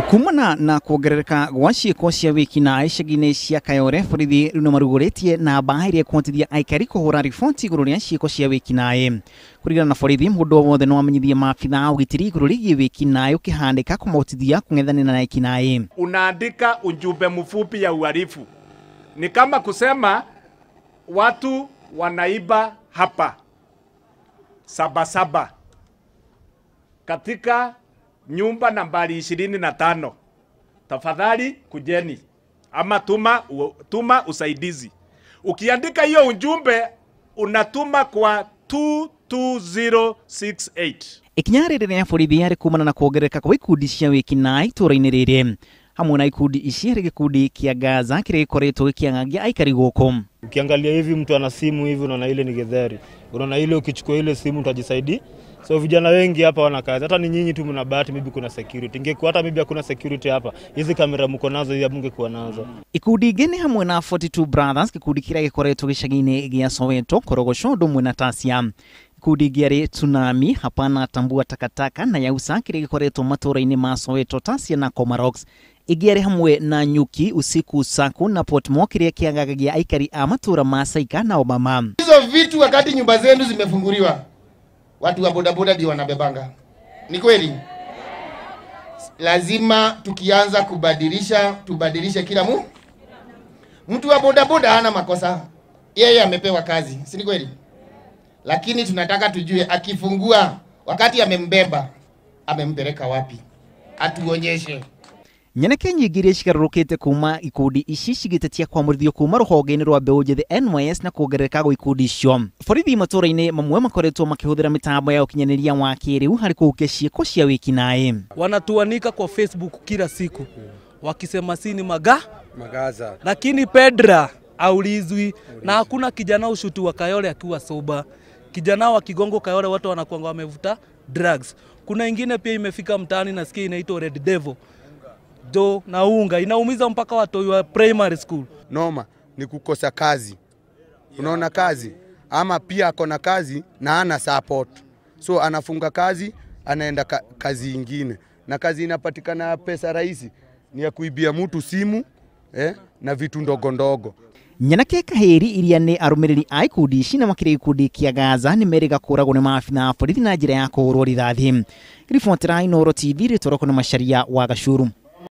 Kumana na kuongerereka gwa ciĩko cia wĩkinaĩ icagi-inĩ cia Kayore, borithi rĩu nĩmarugũrĩtie namba ĩrĩa ĩkũhotithia aikari kũhũra riboti igũrũ rĩa ciĩko cia wĩkinaĩ. Kũringana na borithi, mũndũ o wothe no amenyithie maabitha a ũgitĩri igũrũ rĩgiĩ wĩkinaĩ ũkĩhandĩka kũmahotithia kũng'ethanĩra na ekinaĩ. Unaandika ujumbe mfupi ya uhalifu, ni kama kusema watu wanaiba hapa Sabasaba katika nyumba nambari 25, tafadhali kujeni ama tuma usaidizi. Ukiandika hiyo ujumbe unatuma kwa 22068. Ikinya rĩrĩ rĩa borithi yarĩ kumana na kuongerereka kwa ikundi cia wĩkinaĩ itũũra-inĩ rĩrĩ, hamwe na ikundi ici harĩ gĩkundi kĩa Gaza kĩrĩa gĩkoretwo gĩkĩangagia aikari gũkũ. Ukiangalia hivi mtu ana simu hivi, unaona ile ni getheri, unaona ile ukichukua ile simu utajisaidia. So vijana wengi hapa wana kazi, hata ni nyinyi tu mna bahati, maybe kuna security. Ingekuwa hata maybe hakuna security hapa, hizi kamera mko nazo hizi mngekuwa nazo. Ikundi ingĩ nĩ hamwe na 42 Brothers, gĩkundi kĩrĩa gĩkoretwo gĩcagi-inĩ gĩa Soweto, Korogocho, Ndũmwe na Tasia. Ikundi ingĩ arĩ Tsunami, Hapana Tambua Takataka na Yausa kĩrĩa gĩkoretwo matũũra-inĩ ma Soweto, Tasia na Komarock. Ĩngĩ arĩ hamwe na Nyuki, Usiku Saku na Portmore kĩrĩa kĩangagagia aikari a matũũra ma Saika na Obama. Hizo vitu wakati nyumba zenu zimefunguliwa, watu wa bodaboda ndio wanabebanga. Ni kweli? Lazima tukianza kubadilisha, tubadilishe kila mtu wa bodaboda hana makosa. Yeye amepewa kazi, si ni kweli? Lakini tunataka tujue akifungua wakati amembeba, amempeleka wapi? Atuonyeshe. Nyanake nyingĩ iria cigarũrũkĩte kuma ikundi ici cigĩtetia kwamũrithio kuma rũhonge-inĩ rwa mbeũ njĩthĩ NYS na kuongerereka gwa ikundi icio. Borithi matũũra-inĩ mamwe makoretwo makĩhũthĩra mĩtambo ya ũkinyanĩria wa kĩrĩu harĩ kũhukia ciĩko cia wĩkinaĩ. Wanatuanika kwa Facebook kila siku wakisema si ni Magaza, lakini Pedra aulizwi, na hakuna kijana ushutu wa Kayole akiwa soba. Kijana wa Kigongo Kayole watu wanakuanga wamevuta drugs. Kuna ingine pia imefika mtaani nasikia inaitwa Red Devil do na unga, inaumiza mpaka watu wa primary school. Noma ni kukosa kazi. Unaona kazi ama pia akona kazi na ana support, so anafunga kazi anaenda kazi ingine, na kazi inapatikana pesa rahisi ni ya kuibia mtu simu na vitu ndogo ndogo. Nyanake Kaheri iria nĩ arũmĩrĩri a ikundi ici na makĩria gĩkundi kĩa Gaza nĩ merĩga kũũragwo nĩ maabitha a borithi na njĩra ya kũhũrwo rithathi. Ribotera Inooro TV rĩtwarwo nĩ Macharia wa Gacuru.